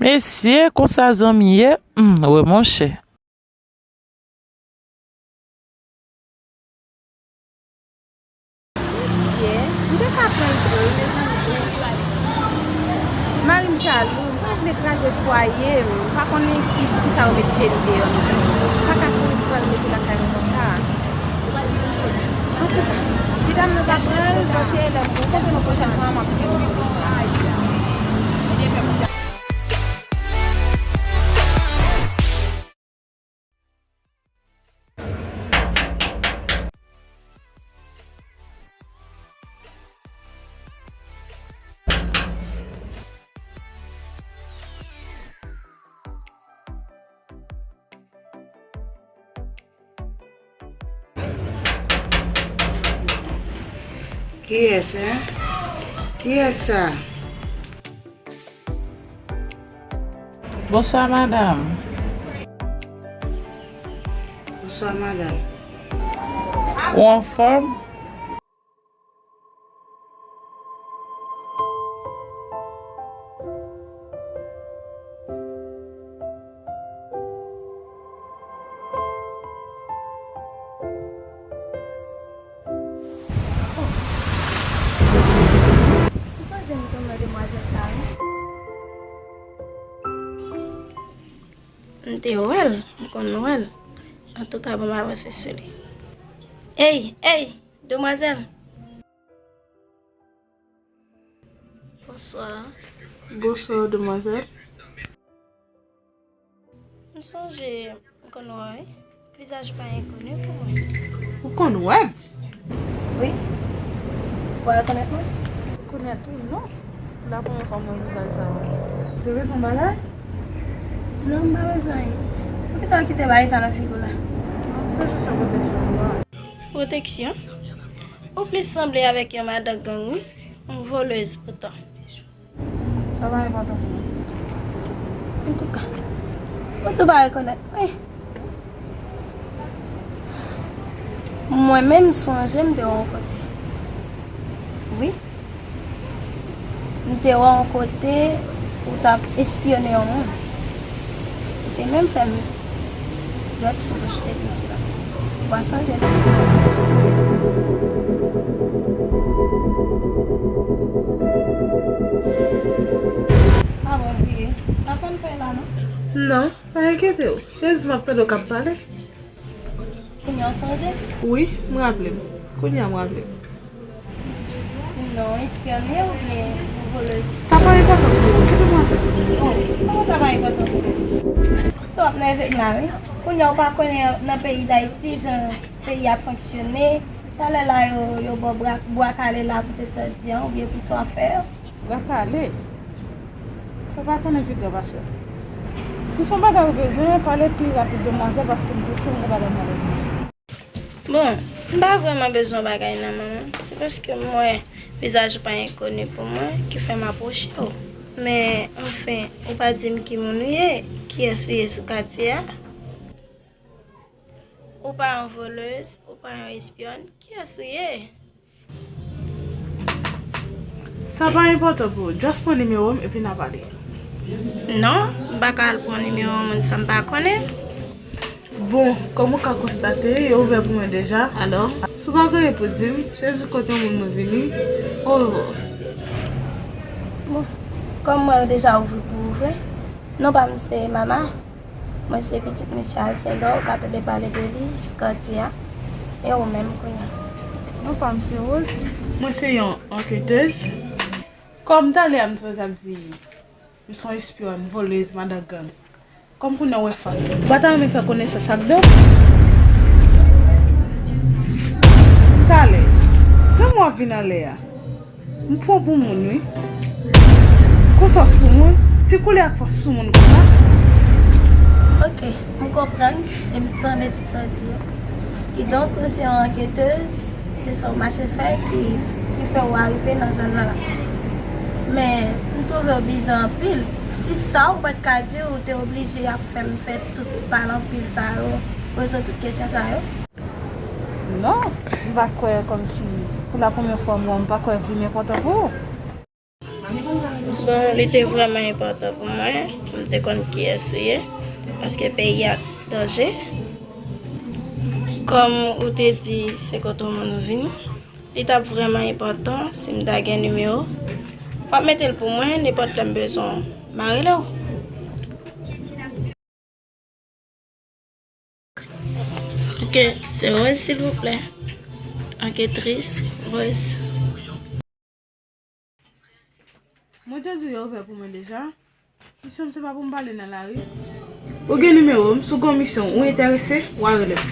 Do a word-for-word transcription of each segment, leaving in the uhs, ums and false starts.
Mesye, konsa zanmi ye? Hmm, wi, monchè. Mesye, m te ka pran l vre, wi, mezanmi. Mari m jalou, m pa vle kraze fwaye m. M pa konnen ki, poukisa yo met Jenny deyò, mezanmi. M pa ka konprann l mete lakay mwen konsa. Antouka, si dam nan pa pran l, bon, se lè m konprann yon pwochèn fwa, m ap jwenn yon solisyon. Kiyès, en? Kiyès sa? Bonswa, madanm. Bonswa, madanm. Ou anfòm? Ou sonje m konn wè demwazèl sa, wi. M te wè l, m konn wè l. Antouka, ban m avanse sou li. Ey, ey, demwazèl! Bonswa. Bonswa, demwazèl. M sonje m konn wè w, wi. Vizaj ou pa enkoni pou mwen. Ou konn wè m? Wi. Ou pa rekonèt mwen? Rekonèt ou? Non. Se la premye fwa m wè vizaj sa a. Ou te bezwen bagay? Non, m pa bezwen. Poukisa ou kite bagay sa nan figi w la? Non, se jis yon pwoteksyon m pran. Pwoteksyon? Ou plis sanble avèk yon madan gang, wi. Yon volèz poutan. Sa pa enpòtan pou mwen. Antouka, ou tou pa rekonèt mwen. Mwen menm, m sonje m te wè w yon kote. Wi. M te wè w yon kote ou t ap espyone yon moun. Ou te menm fè m dwèt sou bouch, te di m silans. Ou pa sonje? Ah bon, m bliye. Pa fè m pè la, non? Non, pa enkyete w. Se jis m ap tande w k ap pale. Kounye a w sonje? Wi, m raple m. Kounye a m raple m. Non, espyone oubyen volèz? Sa pa enpòtan pou ou. Ki demwazèl? Oh, kòman sa pa enpòtan pou ou? Sa w ap nève m la, wi. Kounye a w pa konnen nan peyi Dayiti jan peyi a fonksyone. Talè la yo, yo ba w bwa, bwa kale la poutèt sa w di an oubyen pou sa w ap fè yo. Bwa kale? Sa pa konnen pi gran pase. Si se yon bagay ou bezwen, pale pi rapid demwazèl, paske m prese, m gen bagay m pral regle. Bon, m pa vrèman bezwen bagay nan men w. Se paske m wè vizaj ou pa enkoni pou mwen ki fè m apwoche w. Men, anfen, ou pa di m ki moun ou ye, kiyès ou ye sou katye a. Ou pa yon volèz, ou pa yon espyòn, kiyès ou ye? Sa pa enpòtan pou ou. Just pran nimewo m epi n a pale. Non, m pa ka al pran nimewo moun sa m pa konnen. Bon, kòm ou ka konstate, yo ouvè pou mwen deja. Alò? Si w pa gen anyen pou di m, se jis kote yon moun mwen vini. Orevwa. Bon, kòm mwen yo deja ouvri pou ou vre, non pa m se Mama. Mwen se pitit mesye Alcindor, ou ka tande pale de li sou katye a. E ou menm kounye a? Non pa m se Rose. Mwen se yon anketèz. Kòm talè a m te ap di, m se yon espyòn, volèz, madan gang. Kòm kounye a w wè fas mwen, ou pa ta renmen fè konesans ak de w? Talè, jan w ap vin anlè a, m pran w pou moun, wi. Konsa w sou mwen, ti koulè ak fòs sou moun konsa. Ok, m konprann e m tande tout sa w di yo. Kidonk, ou se yon anketèz, se sa w mache fè ki, ki fè w arive nan zòn nan la. Men, m twouve w bizè anpil. Ti sa w pa t ka di, ou te oblije ap fè m fè tout pale anpil sa yo, poze w tout kesyon sa yo. Non, m pa kwè kòmsi pou la premyè fwa m wè w, m pa kwè vi m enpòtan pou ou. Bon, li te vrèman enpòtan pou mwen pou m te konn kiyès ou ye, paske peyi a danje. Kòm ou te di se kote moun ou vini, li t ap vrèman enpòtan si m ta gen nimewo w. W ap mete l pou mwen, nenpòt lè m bezwen w, m a rele w. Ok, se Rose, silvouplè. Anketris, Rose. Mwen te di w yo ouvè pou mwen deja. Misyon m se pa pou m pale nan lari. Ou gen nimewo m, si w gen yon misyon, ou enterese, w a rele m.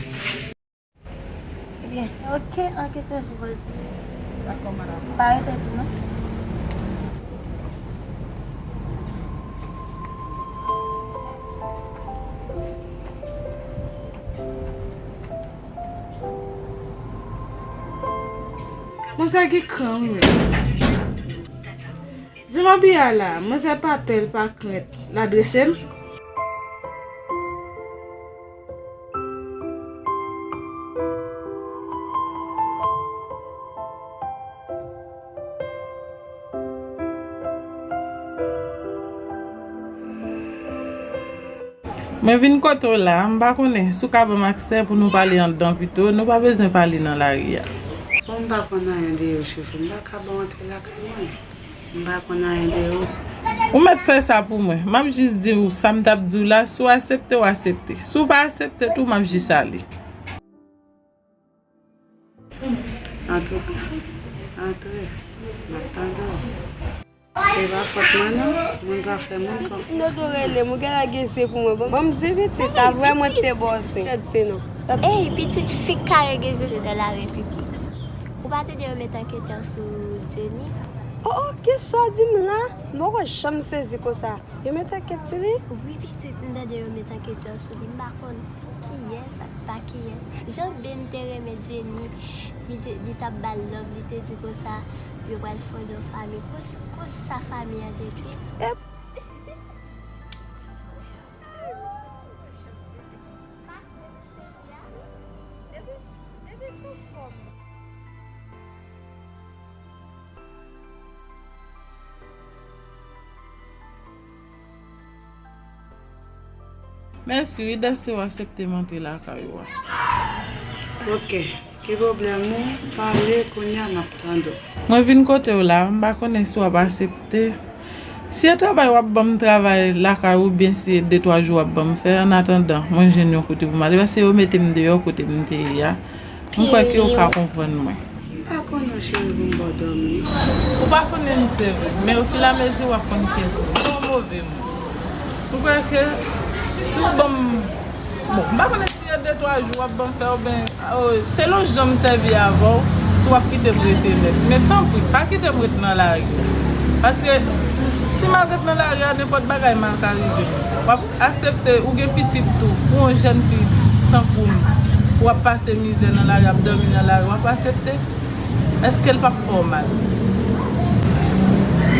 Ebyen, ok, anketris Rose. Dakò, madanm. Pa rete tou, non. Manzè gen kran, wi, men. Jan m abiye a la, manzè pa pè, l pa krent, l adrese m. Mwen vin kote w la, m pa konnen si w ka ban m aksè pou nou pale anndan pito, nou pa bezwen pale nan lari a. Bon, m pa konn anyen de yo, chouchou. M pa ka ba w antre lakay mwen. M pa konn anyen de yo. Ou mèt fè sa pou mwen. M ap jis di w sa m t ap di w la, si w aksepte, w aksepte. Si w pa aksepte tou, m ap jis ale. Antouka, antre. M ap tande w. Se pa fòt mwen non, moun pa fè moun konfyans. Pitit m te rele m, ou genlè gen ze pou mwen. Ban m ze pitit, ta vrèman te ba w ze. Gad ze non. Ey, pitit fi k kare gen ze, se de la repiblik. Ou pa tande yo met anketè sou Jenny? Oh, oh, kisa w di m la? M poko janm sezi konsa. Yo met ankèt sou li? Wi, pitit, m tande yo met anketè sou li. M pa konn kiyès ak pa kiyès. Jan Ben te renmen Jenny, li te, li t ap ba l love, li te di konsa, yo pral fonde yon fanmi. Kous-, konsa fanmi an detwi. Ep. Depi, depi sou fòm. Mèsi wi, dèske w aksepte m antre lakay ou a. Ok, ki pwoblèm ou? Pale, kounye a m ap tande w. Mwen vin kote w la, m pa konnen si w ap aksepte. Si e travay w ap ban m travay lakay oubyen si e de twa jou w ap ban m fè, annatandan, mwen jwenn yon kote pou m ale, paske yo mete m deyò kote m te ye a. M kwè ke w ka konprann mwen. M pa konnen w cheri pou m ba w dòmi. Ou pa konnen m se vre, men ofilamezu w ap konn kiyès mwen. M se yon move moun. M kwè ke si w ban m, bon, m pa konnen si e de twa jou w ap ban m fè oubyen, oh, selon jan m sèvi avè w, si w ap kite m rete nèt. Men tanpri, pa kite m ret nan lari a. Paske si m al ret nan lari a, nenpòt bagay mal ka rive m. W ap aksepte, ou gen pitit tou, pou yon jèn fi tankou m, w ap pase mizè nan lari, ap dòmi nan lari, w ap aksepte? Èske l p ap fè w mal?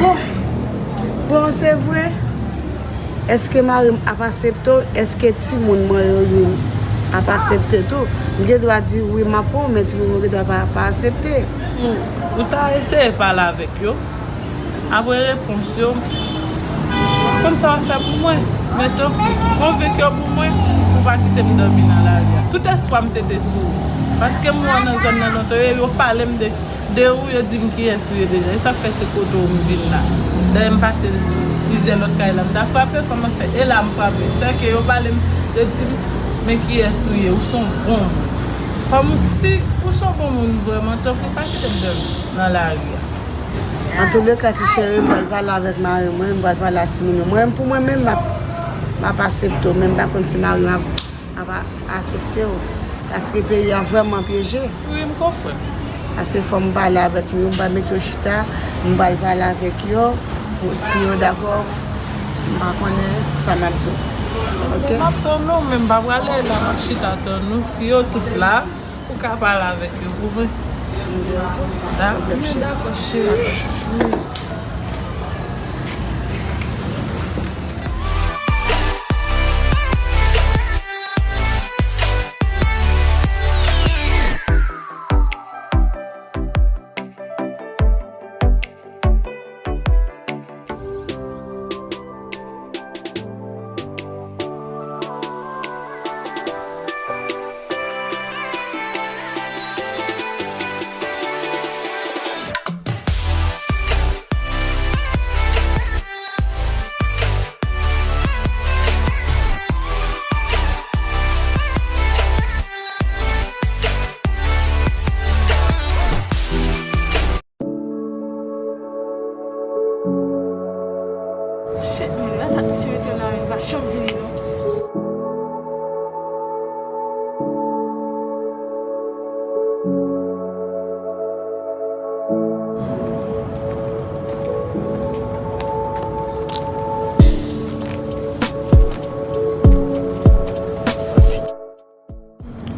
Bon, bon, se vre. Èske mari m ap aksepte w? Èske timoun mwen yo youn ap aksepte tou? M gen dwa di wi, m ap pran w, men timoun mwen gen dwa pa, pa aksepte. Ou, ou ta eseye pale avèk yo. Apre repons yo, konn sa w ap fè pou mwen. Men tanpri, konvenk yo pou mwen, pou w pa kite m dòmi nan lari a. Tout espwa m se te sou ou. Paske m wè w nan zòn nan lontan, e yo pale m de, de ou, yo di m kiyès ou ye deja. E sa k fè se kote w m vin la. Dayè m pase plizyè lòt kay la, m ta frape, kòman fè? E la m frape. Sèke yo pale m, yo di m, men kiyès ou ye, ou se yon bon moun. Kòm si ou se yon bon moun vrèman, tanpri pa kite m dòmi nan lari a. Antouleka, ti cheri, m pral pale avèk mari mwen, m pral pale ak timoun yo. Mwen, pou mwen menm, m ap, m ap aksepte w, men m pa konn si mari m ap, ap a-, aksepte w. Paske peyi a vrèman pyeje. Wi, m konprann. Paske fò m pale avèk yo, m pral mete yo chita, m pral pale avèk yo, si yo dakò, m pa konnen sa m ap di w. Ok? M ap tann ou, men m pa prale la, m ap chita tann ou. Si yo tout la, ou ka pale avèk yo pou mwen. Da-, men dakò, cheri, chouchou.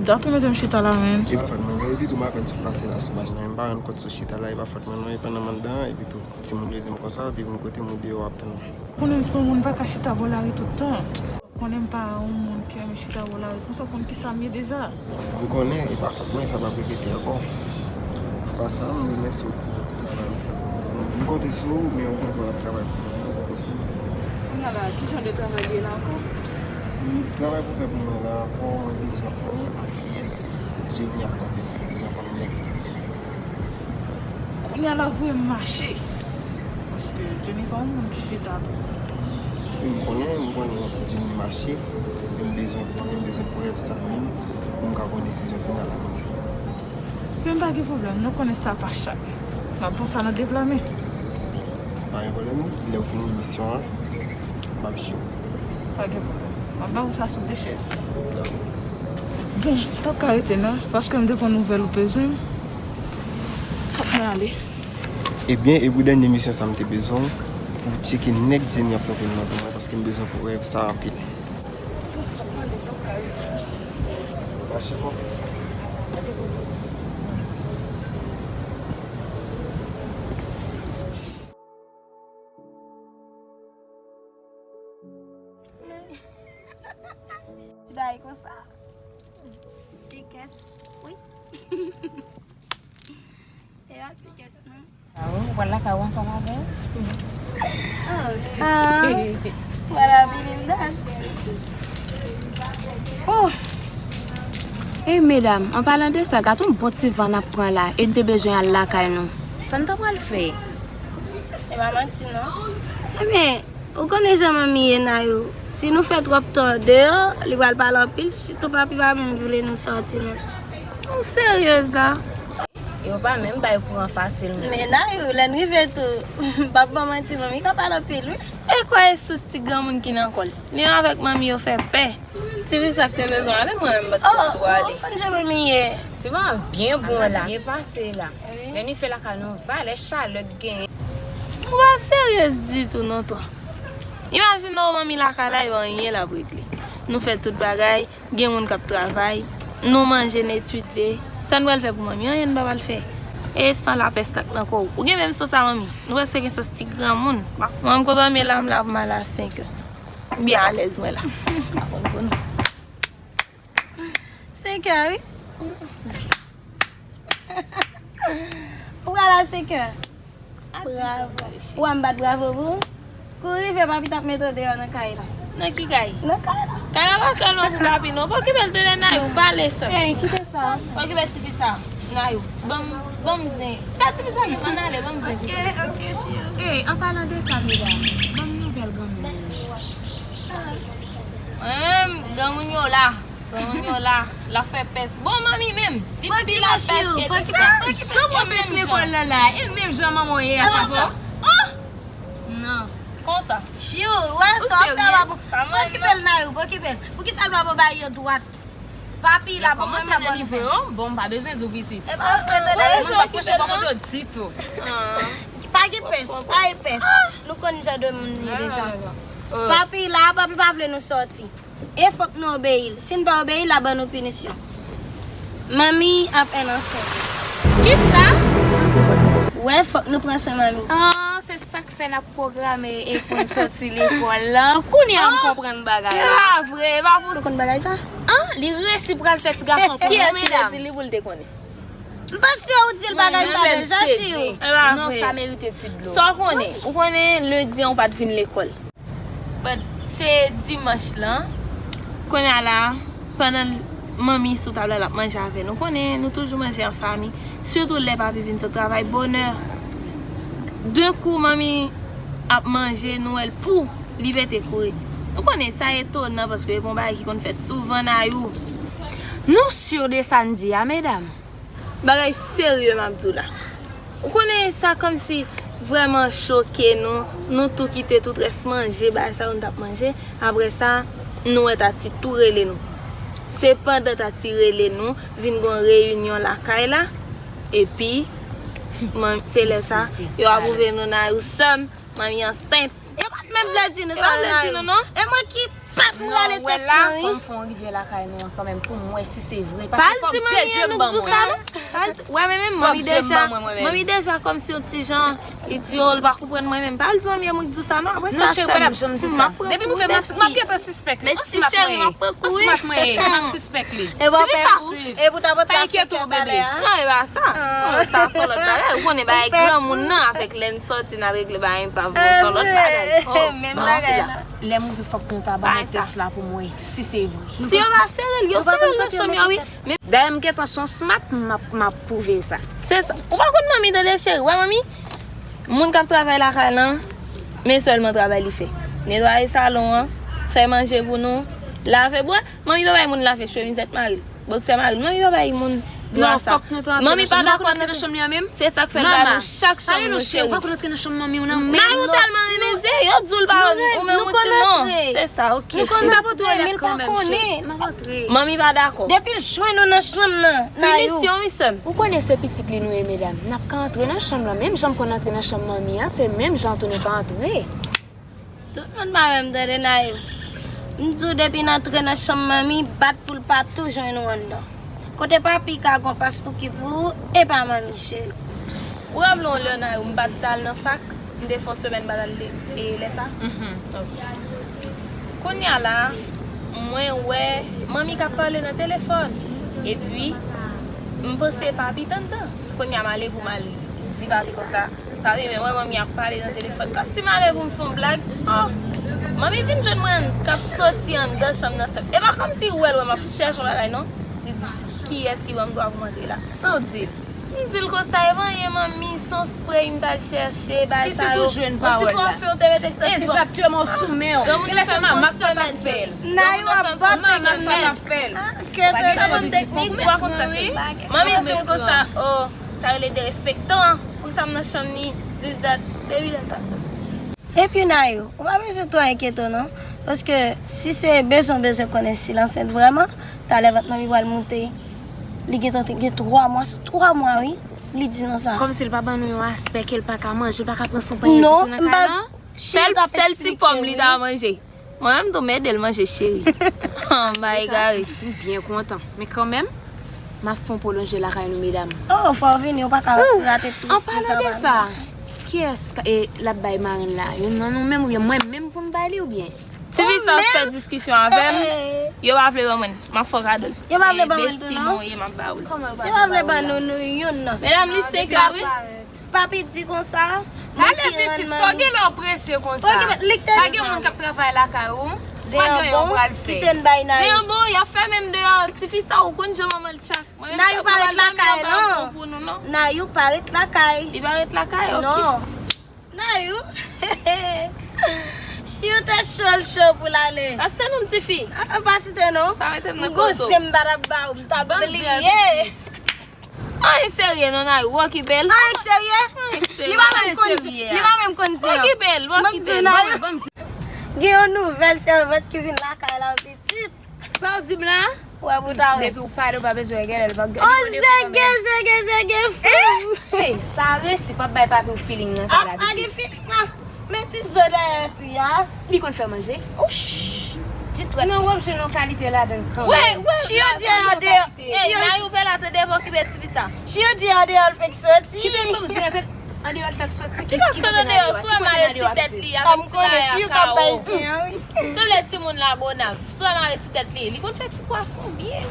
Gato mete m chita la, men. E pa fòt mwen non, epi tou m apèn sot pase la sou machin nan, m pa rann kont sou chita la, e pa fòt mwen non, e pandan m anndan an, epi tou, timoun yo di m konsa, ou te vin kote m, ou deyò w ap tann mwen. Konnen m se yon moun pa ka chita bò lari tout tan. Konnen m pa yon moun ki renmen chita bò lari, konsa w konn kisa m ye deja. M konnen, e pa fòt mwen, sa p ap repete ankò. Apa sa, m remèsye w pou travay ou fè pou mwen. M konte sou ou, men ou konn w ap travay pou mwen, ou konn fini. Kounye a la, ki jan de travay li ye la ankò? Travay pou fè pou mwen la ankò, mwen bezwen konnen a kiyès Jenny ap tanpe, mwen bezwen konnen nèg ki te vini. Kounye a la voye m mache. Paske Jennifer yon moun ki chita tou. M konnen, m konnen Jenny mache, men m bezwen konnen, m bezwen prèv sa menm, pou m ka pran desizyon final avan sa. Men pa gen pwoblèm, nou konnen sa pa chat. M ap pran sa nan de pla men. Pa gen pwoblèm, lè w fini misyon an, m ap jwe. Pa gen pwoblèm. M ap ba ou sa sou de chèz. Bon, m p ap ka rete non, paske m te gon nouvèl ou bezwen m. Fòk mwen ale. Ebyen, e pou dènye misyon sa m te bezwen w, pou w tcheke nèg Jenny ap tanpe nan tan mwen, paske m bezwen prèv sa anpil. Mache bon. Ti bagay konsa. Sikès, wi. E a sikès non. Ou pral lakay ou ansanm avè l? Ah, voilà, Bilinda. Oh! E medam, an palan de sa, gad yon bon ti van n ap pran la, e n te bezwen al lakay nou. Sa n ta pral fè? E pa manti non. Ebyen, ou konnen jan manmi ye Nayou. Si nou fè twòp tan andeyò, li pral pale anpil, sitou papi pa menm vle nou sòti menm. Ou seryez la? Yo pa menm bay kouran fasil menm. Men Nayou, lè n rive tou, m p ap ba w manti, manmi ka pale anpil wi. E kwè e sou ti granmoun ki nan kò l. Li menm avèk manmi yo fè pè. Ti fi sa k te bezwen ale, mwen menm m pa t sou ale. Oh, ou konn jan manmi ye. Ti manman byen bon la, byen pase la. Wi. Lè n rive lakay nou, valè chalè k genyen. Ou pa seryez ditou non, twa. Imajine w manmi lakay la, e pa anyen l ap regle. Nou fè tout bagay, gen moun k ap travay, nou manje, netwite. Sa n pral fè pou manmi? Anyen n pa pral fè. E san lapès sa k nan kò w. Ou gen menm sans sa manmi. Nou prèske gen sans ti granmoun. Mwen m kontan men la, m la pou m ale a senkè. M byen alèz mwen la. Pa konn pou nou. Senkè, wi. Ou pral a senkè. Bravo. Ou a m bat bravo pou ou. Kou rive, papi t ap mete w deyò nan kay la. Nan ki kay? Nan kay la. Kay la pa sèlman pou papi, non. Pa okipe l, tande Nayou, pale sèl. Ey, kite sa. Pa okipe ti fi sa. Nayou, ban m, ban m zen. Sa ti fi sa ki konn ale, ban m zen. Ok, ok, cheri. Ey, an palan de sa, medam, ban m nouvèl granmoun yo. Em, granmoun yo la. Granmoun yo la, l ap fè pès. Bon, manmi menm, li pi lapès ke ti sa. Jan w pès lekòl la la, e menm jan manman w ye a, pa bon? Non. Konsa. Chiw, wè sa w fè la pou okipe l Nayou, okipe l. Poukisa l pa pou bay yo dwat? Papi la pou mwen m la pou li fè. Bon, m pa bezwen di w pitit. E pa vre, tande. Moun pa kouche pa kote w ditou. Pa gen pès, pa gen pès. Nou konn jan de moun li ye deja. Papi la, papi pa vle nou sòti. E fòk nou obeyi l. Si n pa obeyi l, l ap ban nou pinisyon. Manmi ap enn ansent. Kisa? Wè, fòk nou pran swen manmi. Ah, se sa k fè n ap pwograme e pou n sòti lekòl la. Kounye a m konprann bagay la. E pa vre, e pa posib. Ou konn bagay sa? Ah, li resi pral fè ti gason konn yon medam. Kiyès ki te di li pou l te konnen? M panse ou di l bagay sa deja, Chiw. E pa vre. Non, sa merite ti dlo. Sa w konnen? Ou konnen lendi an ou pa t vin lekòl. But se dimanch lan. Kounye a la, pandan manmi sou tab la, l ap manje avè nou. Konnen nou toujou manje an fanmi. Sitou lè papi vin sot travay bonè. De kou manmi ap manje, nou wè l pou li pete kouri. Nou konnen sa etonan paske e pa yon bagay ki konn fèt souvan Nayou. Nou si de sa n di a, medam? Bagay serye m ap di w la. Ou konnen sa kòmsi vrèman choke nou, nou tou kite tout rès manje, bagay sa yo n t ap manje. Apre sa, nou wè Tati tou rele nou. Se pandan Tati rele nou, vin gon reyinyon lakay la, epi, man, se lè sa, yo ap ouvri nou nan yo sèm, manmi ansent. Yo pa t menm vle di nou sa, non. E mwen ki pa Pou rale tès lan, wi. Fò m fè yon rivyè lakay nou an kanmenm pou m wè si se vre. Paske fòk de je m ban mwen. Pa al di manmi an nou k di w sa non. Pa al di, wè, men menm manmi deja, manmi deja kòmsi yon ti jan, li di, oh, li pa konprann mwen menm. Pa al di manmi an nou k di w sa non. Apre sa, cheri, pa t ap janm di sa. Depi m fè m ap gentan sispèk li. Mesi cheri, m ap pran kou, wi. Smart mwen ye, m ap sispèk li. E bò pè kou, e pou ta pot la sou kè talè a. Non, e pa sa. Oh, sa se yon lòt bagay. Ou konnen bagay granmoun nan avèk lè n sòti n al regle bagay, m pa vle se yon lòt bagay. Oh, menm bagay la. Lè m rive fòk nou ta ban mwen tès la pou m wè si se vre. Si yo pa sere l, yo sere l nan chanm yo, wi. Dayè m gentan se yon smart, m ap, m ap pwouve sa. Se sa. Ou pa konn manmi tande cheri, wè manmi? Moun k ap travay lakay lan, men sèlman travay li fè. Netwaye salon an, fè manje pou nou, lave bwè. Manmi pa bay moun lave chemizèt mari l. Boksè mari l, manmi pa bay moun dwa sa. Manmi pa dakò nan chanm li an menm. Se sa k fè l ba nou chak chanm nou cheri. Ou pa konn antre nan chanm manmi w nan menm non. Nayou tèlman renmen ze, yo di w l pa ou menm ou di non. Se sa, ok. Nou konn antre, men l pa konnen. Manmi pa dakò. Depi l jwenn ou nan chanm nan, Nayou. Pinisyon wi sè m. Ou konnen se pitit li nou ye medam. N ap ka antre nan chanm lan, menm jan m konn antre nan chanm manmi an, se menm jan tou nou ka antre. Tout moun pa menm tande Nayou. M di w depi n antre nan chanm manmi, bat pou l pa tou jwenn ou anndan. Kote papi ka gon pas pou ki pou ou, e pa manmi cheri. Ou raple yon lè Nayou, m pa t al nan fak, m te fè yon semèn m pa t al e lè sa. Kounye a la, mwen wè manmi k ap pale nan telefòn. Epi, m panse papi t anndan. Kounye a m ale pou m al di papi konsa. Papi, men mwen, manmi ap pale nan telefòn. Kòmsi m ale pou m fè yon blag. Oh! Manmi vin jwenn mwen k ap soti anndan chanm nan sèl. E pa kòmsi ou wè l wè m ap chèche yon bagay, non. Li di, kiyès ki ban m dwa pou m antre la? Sa w di? M di l konsa, e pa anyen, manmi, se yon spray m t al chèche, bagay sa yo. Pitit ou jwenn pawòl la. Yon ti pafim ou te mete k santi bon. Egzakteman, ou sou men w. Granmoun nan fè m fè yon semèn. Nayou ap bòt manman pa t ap fè l. Ou pa gen teknik, ou pa konn sa, cheri. Manmi di m konsa, oh, sa rele derespektan. Poukisa m nan chanm ni dis dat depi lè sa sot. Epi Nayou, ou pa bezwen twò enkyete w non. Paske si se bezwen w bezwen konnen si l ansent vrèman, talè vant manmi pral moute. Li gentan gen twa mwa, sou twa mwa wi. Li di nou sa. Kòmsi l pa ban nou yon aspè ke l pa ka manje, l pa ka pran san panyen ditou nan kay lan? Sèl, sèl ti pòm li ta manje. Mwen menm tou m ede l manje cheri. M pa egare. M byen kontan. Men kanmenm, m ap fè yon pwolonje lakay nou medam. Oh, fò w vini, ou pa ka rate tout. An palan de sa, kiyès l ap bay marenn la? Youn nan nou menm oubyen mwen menm pou m bay li oubyen? Tifi sa ap fè diskisyon avè m. Yo pa vle ban mwen. M ap fè w kado l. Yo pa vle ban mwen tou non. Besti mwen ye, m ap ba w l. Yo pa vle ban nou, nou youn nan. Medam, li se ka wi. Papi di konsa. Talè pitit, sa w gen lè w prese konsa? Pa gen moun k ap travay lakay ou. Se pa gen yon bon, kite n bay Nayou. Se yon bon, y ap fèmen m deyò. Tifi sa, ou konn jan manman l tchak. Nayou pa ret lakay non. Nayou pa ret lakay. Li pa ret lakay, ok. Non. Nayou. Si w te cho l cho pou l ale. Pa site non m tifi. Ah, pa site non. Pa mete m nan kozo. M gon zen m pa t ap ba ou, m t ap bliye. Anyen serye non Nayou, w okipe l. Anyen serye? Li pa menm konn di, li pa menm konn di an. W okipe l, w okipe l. Gen yon nouvèl sèvant ki vin lakay la pitit. Sa w di m la? Wè pou ta wè. Depi w pale w pa bezwen gen lè l pa gen. Oh zege, zege, zege, fou. Hey, sa resi p ap bay papi w feeling nan kay la pitit. Pa gen feeling la. Men ti zo dèyè fi a. Li konn fè manje? Ouch! Distrè. Non, w ap jwenn yon kalite ladan l kanmenm. Wè, wè. Chiyo di andeyò. Ey, Nayou pè la tande pa okipe tifi sa. Chiyo di andeyò l fèk soti. Kite m di andeyò l fèk soti. Ki pa sot andeyò, sou wè mare ti tèt li avèk ti laya kawo. Sanble timoun Lagonav. Sou wè mare ti tèt li. Li konn fè ti pwason byen.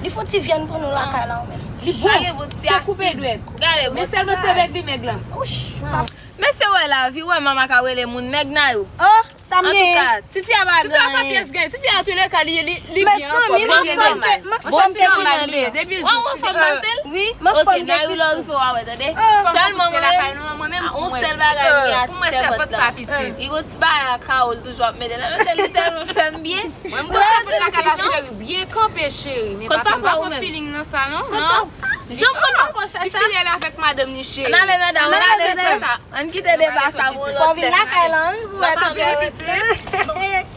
Li fè ti vyann pou nou lakay la ou menm. Li bon. Fò koupe dwèt. Gade bon ti laya. Men sèlman se mèg li mèg lan. Ouch. Mesye wè lavi, wè manman ka rele moun nèg Nayou. Oh, sa m genyen? Antouka, tifi a pa gen anyen. Tifi a pa pyès gen, tifi a antouleka li, li, li byen anfòm, li byen gen mal. Bon, se nòmal li ye. Depi l di tifi a. Wi, m anfòm depi l di. Ok, Nayou lè w rive w a wè, tande. Sèlman mwen menm, yon sèl bagay m gen a ti sèvant la. Li gon ti bagay a kawo l toujou ap mete la. Lòt lè li tèlman fè m byen. Mwen m gon sèvant lakay la cheri, byen kanpe cheri. Men papa m pa pran feeling nan sa non, non. Jan m konn papa w chacha. Li fidèl avèk madanm ni cheri. Ann ale medam, ann ale medam. Ann kite deba sa pou yon lòt lè. Fò w vin lakay la wi pou wè ti sèvant la.